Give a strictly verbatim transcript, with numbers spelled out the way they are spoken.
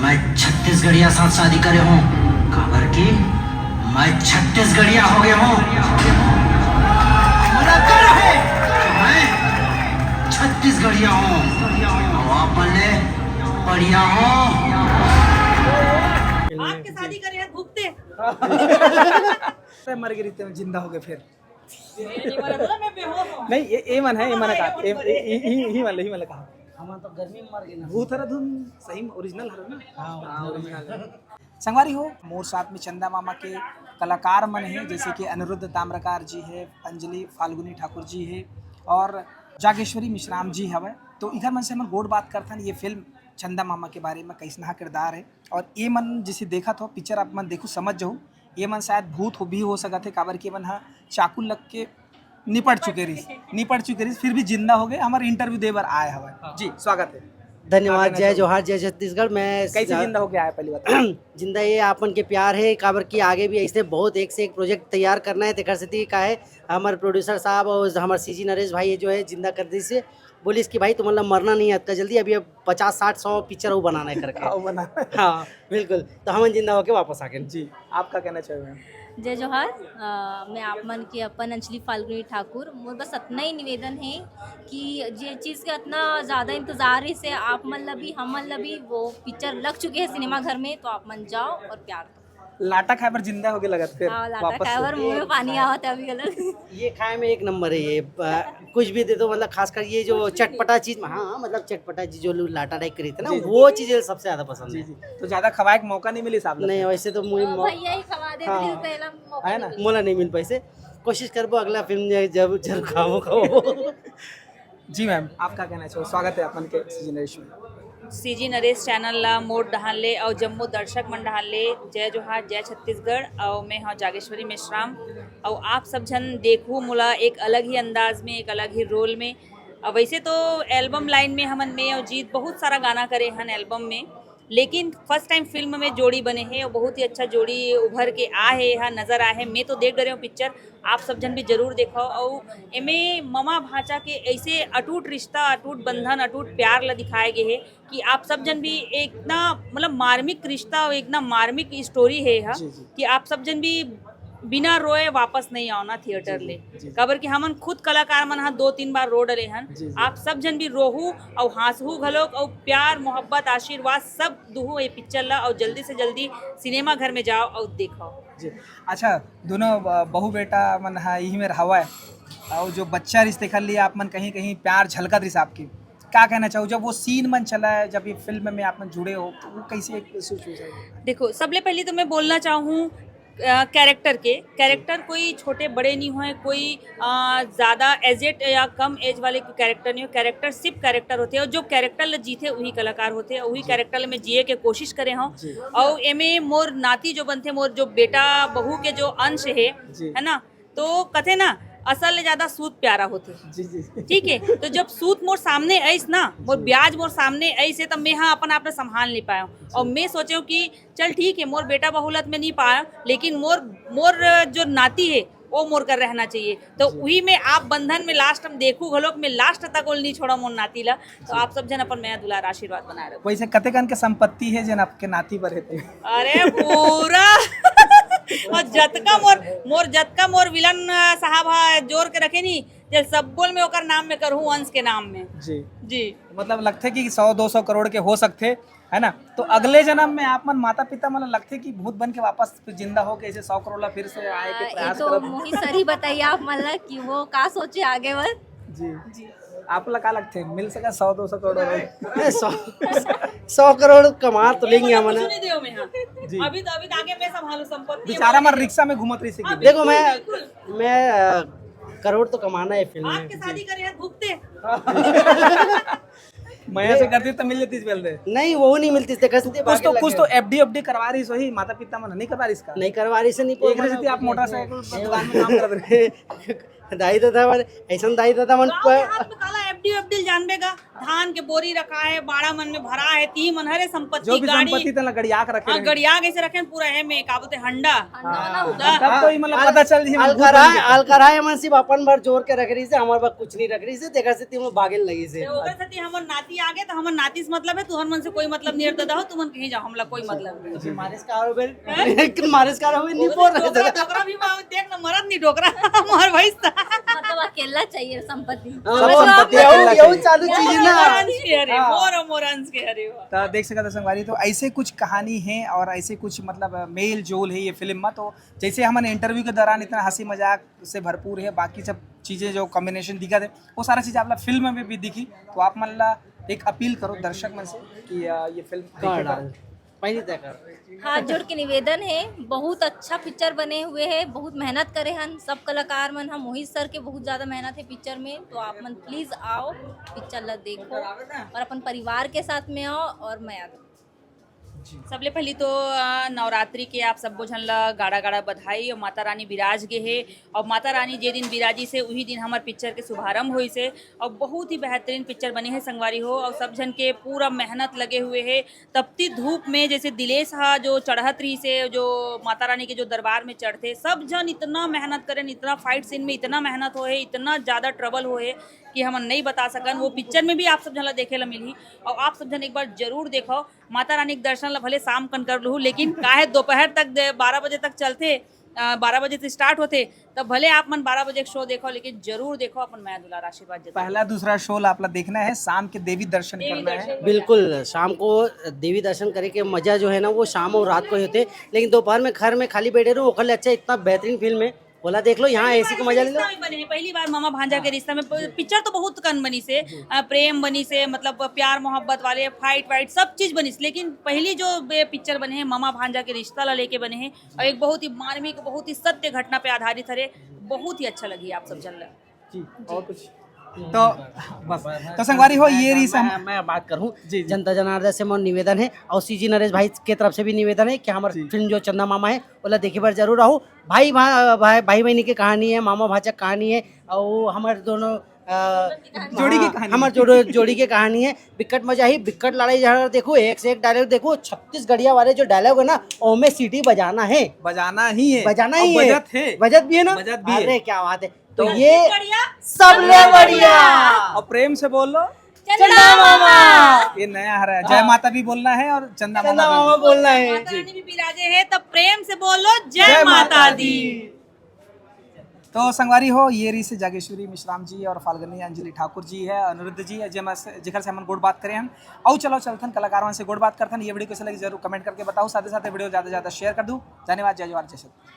मैं छत्तीसगढ़िया साथ शादी करे हूँ, काबर कि मैं छत्तीसगढ़िया हो गया हूँ। मोला गर्व है कि मैं छत्तीसगढ़िया हूँ। अउ आप मन ले बढ़िया हूँ। आपके शादी करे हैं भुगते। मर गे रहिते, जिंदा हो गए फिर। मैं बेहोश हूँ। नहीं, ये ये मन है, ये मन का, ये ये- ये- ये- ये वाला, ये वाला कहा। हम तो गर्मी में मर गए ना। भूत हरा धुन सही में ओरिजिनल हरा ना। हाँ, हाँ, ओरिजिनल है। संगवारी हो, मोर साथ में चंदा मामा के कलाकार मन है, जैसे कि अनिरुद्ध ताम्रकार जी है, अंजलि फाल्गुनी ठाकुर जी है और जागेश्वरी मिश्राम जी हवय। तो इधर मन से हमन गोठ बात करथन ये फिल्म चंदा मामा के बारे में, कैसनहा किरदार है। और ये मन जैसे देखत हो पिक्चर, आप मन देखो समझ जाओ, ये मन शायद भूत हो भी हो सकत है, काबर कि ये मन ह चाकू लग के निपट चुके रहिस, निपट चुके रहिस, फिर भी जिंदा हो गए, हमारे इंटरव्यू दे बर आए हवय। जी, स्वागत है। धन्यवाद। आप जय जोहार, जय छत्तीसगढ़। मैं कैसे जिंदा होके आए, पहली बात? जिंदा ये आपन के प्यार है, काबर कि आगे भी ऐसे बहुत एक से एक प्रोजेक्ट तैयार करना है। तेकर सेती का है, हमारे प्रोड्यूसर साहब और हमारे सीजी नरेश भाई ये जो है जिंदा कर दी से बोलिस कि भाई तुम मतलब मरना नहीं है इतना जल्दी, अभी अब पचास साठ सौ पिक्चर वो बनाना है करके। आओ बना। हाँ, बिल्कुल। तो हम जिंदा होके वापस आ गए। जी, आप का कहना चाहेंगे? जय जोहार। अ, मैं आप मन के अपन अंजलि फाल्गुनी ठाकुर। मोर बस अतना ही निवेदन है कि जे चीज़ के अतना ज़्यादा इंतज़ार है, से आप मन ला भी, हम मन ला भी वो पिक्चर लग चुके हैं सिनेमा घर में, तो आप मन जाओ और प्यार दो। लाटा खाए पर जिंदा होके लगत फिर हाँ, लाटा वापस खाए से। बर मुंह में पानी आवत है अभी गलत। ये खाए में एक नंबर है ये। अ, कुछ भी दे दो, मतलब खासकर ये जो चटपटा चीज में, हाँ, मतलब चटपटा चीज जो लोग लाटा टाइप करी थे ना, जी, जी। वो चीज सबसे ज्यादा पसंद जी है। जी। तो ज्यादा खवाए के मौका नहीं मिली साहब लोग नहीं, के। वैसे तो मुझे मौ- भैया ही खवा दे हाँ। दिल पहला मौका है ना? मिले। मोला नहीं मिल पाइसे। कोशिश करबो अगला फिल्म जब जरूर खाबो खाबो। जी मैम, आप का कहना चाहो? स्वागत है अपन के सीजी नरेश में। सीजी नरेश चैनल ला मोर डहान ले अउ जम्मो दर्शक मन डहान ले जय जोहार, जय छत्तीसगढ़। अउ मैं हव जागेश्वरी मेश्राम। अउ आप सब झन देखहू मोला एक अलग ही अंदाज में, एक अलग ही रोल में। अब वैसे तो एल्बम लाइन में हमन मैं अउ जीत बहुत सारा गाना करे हन एल्बम में, लेकिन फर्स्ट टाइम फिल्म में जोड़ी बने हे और बहुत ही अच्छा जोड़ी उभर के आ हे, यहाँ नजर आ हे। मैं तो देख डरे हूँ पिक्चर, आप सब झन भी जरूर देखो। और एमे ममा भांचा के ऐसे अटूट रिश्ता, अटूट बंधन, अटूट प्यार ला दिखाए गए हे कि आप सब झन भी इतना मतलब मार्मिक रिश्ता और इतना मार्मिक स्टोरी है यह जी, जी। कि आप सब झन भी बिना रोए वापस नहीं आओ ना थिएटर ले। काबर कि हमन खुद कलाकार मन हा दो तीन बार रो डरे हन। जी, जी। आप सब झन भी रोहू और हंसहू घलोक और प्यार, मोहब्बत, आशीर्वाद सब दुहू ये पिक्चर ला और जल्दी से जल्दी सिनेमा घर में जाओ और देखो। जी। अच्छा, दोनों ब- बहू बेटा मन हा यही में रहवा है, और जो बच्चा रिश्ते कर लिए आप मन कहीं कहीं प्यार झलकत रिस आपकी, क्या कहना चाहो? जब वो सीन मन चला है, जब ये फिल्म में आप मन जुड़े हो, तो वो कैसे एक सिचुएशन? देखो, सबले पहले तो मैं बोलना चाहूँ कैरेक्टर के। कैरेक्टर कोई छोटे बड़े नहीं होए, कोई अ, ज्यादा एजेड या कम एज वाले कोई कैरेक्टर नहीं हो। कैरेक्टर सिर्फ कैरेक्टर होते हैं और जो कैरेक्टर ल जीते वही कलाकार होते हैं, वही कैरेक्टर में जिए के कोशिश करे हो। और एमे मोर नाती जो बनते, मोर जो बेटा बहू के जो अंश है, जी। है ना, तो कथे ना, असल ले ज्यादा सूत प्यारा होते। जी जी। ठीक है, तो जब सूत मोर सामने आइस ना, मोर ब्याज मोर सामने आइस है, तब मैं हाँ अपन आप ला संभाल नहीं पाया। और मैं सोचे हूँ कि चल ठीक है, मोर बेटा बहुलत में नहीं पाया, लेकिन मोर मोर जो नाती है वो मोर कर रहना चाहिए। तो वही में आप बंधन में लास्ट हम देखू घलोक, मैं लास्ट तक ओल नहीं छोड़ा मोर नाती ला। तो आप सब जन अपन मया दुलार आशीर्वाद बनाए रखो। वैसे कते कन के संपत्ति है जेन आपके नाती पर है? अरे पूरा और जतका मोर मोर जतका मोर विलन साहब हा जोर के रखे नी, जे सब बोल में ओकर नाम में करहूँ, अंश के नाम में। जी। जी। मतलब लगथे कि सौ दो सौ करोड़ के हो सकथे, है ना? तो अगले जन्म में आप मन माता पिता मन लगथे कि भूत बन के वापस जिंदा हो के ऐसे सौ करोड़ ला फिर से आए के ये प्रयास तो करब। मोहित सर ही बताइए आप मन ला कि वो का सोचे आगे बर। जी। आप ला का लगथे, मिल सका सौ दो सौ करोड़? ए, सौ सौ करोड़ कमा तो लेंगे हम कुछ ना। नहीं दियो मैं, हाँ। जी। अभी तो अभी तो आगे मैं संभालू संपत्ति। बेचारा मन रिक्शा में घूमत रही सीखी। देखो मैं मैं अ, करोड़ तो कमाना है फिल्म में। आपके शादी करे हैं भुगते। मैं ऐसे करती तो मिल लेती पहले। नहीं, वो नहीं मिलती। कुछ तो कुछ तो एफडी एफडी करवा रही सही, माता पिता मन नहीं करवा रही इसका। नहीं करवा रही से नहीं एक रही थी आप मोटरसाइकिल पर दुकान में काम कर रहे। दाई दादा मन ऐसा दाई दादा मन गाँव के हाथ में काला एफडी। अब दिल जानबे गा, धान के बोरी रखा है, बाड़ा मन में भरा है, ती मन हरे संपत्ति, जो भी गाड़ी, संपत्ति तेला गड़िया के रखे हाँ, रहे। गड़िया कैसे रखे पूरा है में का बोलते हंडा। हाँ, दा- तब तो ये मतलब अल- पता चल रही है, अलकरहा अलकरहा मन सिर्फ अपन भर जोर के रख रही से, हमारे पास कुछ नहीं रख रही से, तेकर से तीमो भागेल लगी से। तो ओकर सेती हमर नाती आगे तो हमर नाती से मतलब है, तुहर मन से कोई मतलब नहीं रख ददा हो, तुमन कहीं जाओ, हमला कोई मतलब नहीं। मारिस का हो बेल, मारिस का हो नहीं बोल रहे डोकरा, डोकरा भी मार देख ना, मरद नहीं डोकरा। हमार भाई सा। मतलब अकेला चाहिए संपत्ति। हाँ, सब वो आप संपत्ति यहू- अकेला यहू चाहिए। चालू चीज है ना। मोर अंश के हरे, हाँ। मोर मोर अंश के हरे। तो देख सकते हो संगवारी, तो ऐसे कुछ कहानी है और ऐसे कुछ मतलब मेल जोल है ये फिल्म में। तो जैसे हमन इंटरव्यू के दौरान इतना हंसी मजाक से भरपूर है, बाकी सब चीजें जो कॉम्बिनेशन दिखा थे, वो सारा चीज आप ला फिल्म में भी दिखी। तो आप मन ला एक अपील करो दर्शक मन से कि अ, ये फिल्म देखे बर। पहली तय कर। हाथ जोड़ के निवेदन है, बहुत अच्छा पिक्चर बने हुए है, बहुत मेहनत करे हन सब कलाकार मन। हम मोहित सर के बहुत ज्यादा मेहनत है पिक्चर में, तो आप मन प्लीज आओ, पिक्चर ला देखो और अपन परिवार के साथ में आओ और मया दो। सबले पहली तो अ, नवरात्रि के आप सब्बो झन ला गाड़ा गाड़ा बधाई और माता रानी विराज गे हे। और माता रानी जे दिन विराजी से उही दिन हमर पिक्चर के शुभारंभ होइस हे। और बहुत ही बेहतरीन पिक्चर बने हे संगवारी हो, और सब झन के पूरा मेहनत लगे हुए हे। तपती धूप में जैसे दिलेश हा जो चढ़त रहिस हे, जो माता रानी के जो दरबार में चढ़थे, सब झन इतना मेहनत करेन, इतना फाइट सीन में इतना मेहनत होहे, इतना ज्यादा ट्रबल होहे कि हमन नहीं बता सकन। वो पिक्चर में भी आप सब झन ला देखे ला मिलही। और आप सब झन एक बार जरूर देखो, माता रानी के दर्शन ला भले शाम कन कर लूहू, लेकिन काहे दोपहर तक दे- बारह बजे तक चलथे, अ, बारह बजे से स्टार्ट होथे, तब भले आप मन बारह बजे के शो देखो, लेकिन जरूर देखो, अपन मया दुलार आशीर्वाद जताओ। पहला दूसरा शो ला आप ला देखना है, शाम के देवी दर्शन देवी करना है। दर्शन। बिल्कुल, शाम को देवी दर्शन करे के मजा जो है ना, वो शाम और रात को ही होते। लेकिन दोपहर में घर में खाली बैठे रहो, ओकर ले अच्छा इतना बेहतरीन फिल्म है, बोला देख लो, यहाँ एसी को मजा ले लो। रिश्ता में बने हैं, पहली बार मामा भांजा के रिश्ता में। प- पिक्चर तो बहुत कन बनिस हे, अ, प्रेम बनिस हे, मतलब प्यार मोहब्बत वाले, फाइट वाइट सब चीज बनिस, लेकिन पहली जो बे- पिक्चर बने हैं मामा भांजा के रिश्ता ला लेके बने हैं, और एक बहुत ही मार्मिक, बहुत ही सत्य घटना पे आधारित हरे। बहुत ही अच्छा लगी आप सब झन ला। जी, और कुछ? तो बस, तो संगवारी हो, ये रही सम- मैं, मैं बात करूँ, जी, जी। जनता जनार्दन से मोर निवेदन है, और सीजी नरेश भाई के तरफ से भी निवेदन है कि हमारे जी। फिल्म जो चंदा मामा है, ओला देखे बर जरूर आओ। भाई भा- भाई भाई बहनी की कहानी है, मामा भांजा की कहानी है, और हमारे दोनों अ, जोड़ी की हाँ, कहानी। हमारे जोड़ो जोड़ी की कहानी है। बिकट मजा ही, बिकट लड़ाई झगड़ा देखो, एक से एक डायलॉग देखो, छत्तीसगढ़िया वाले जो डायलॉग है ना, ओमे सीटी बजाना है। बजाना ही है। बजाना ही और है। बजत है। बजत भी है ना? बजत भी है। अरे क्या बात है। तो तो ये बढ़िया। सबले बढ़िया। और प्रेम से बोल लो। चंदा मामा। ये नया हरा है, जय माता भी बोलना है और चंदा चंदा मामा मामा भी। बोलना है। माता रानी भी विराजे है, तब प्रेम से बोलो जय जय माता माता दी। तो संगवारी हो, ये रही से जागेश्वरी मिश्राम जी और फाल्गुनी अंजलि ठाकुर जी है, अनिरुद्ध जी है, जेमा से- जेकर से हमन गोठ बात करे हन। अउ चलो चलथन कलाकार मन से गोठ बात करथन। ये वीडियो कैसे लगी जरूर कमेंट करके बताओ, साथे साथे वीडियो ज्यादा से ज्यादा शेयर कर दू। धन्यवाद, जय जोहार, जय छत्तीसगढ़।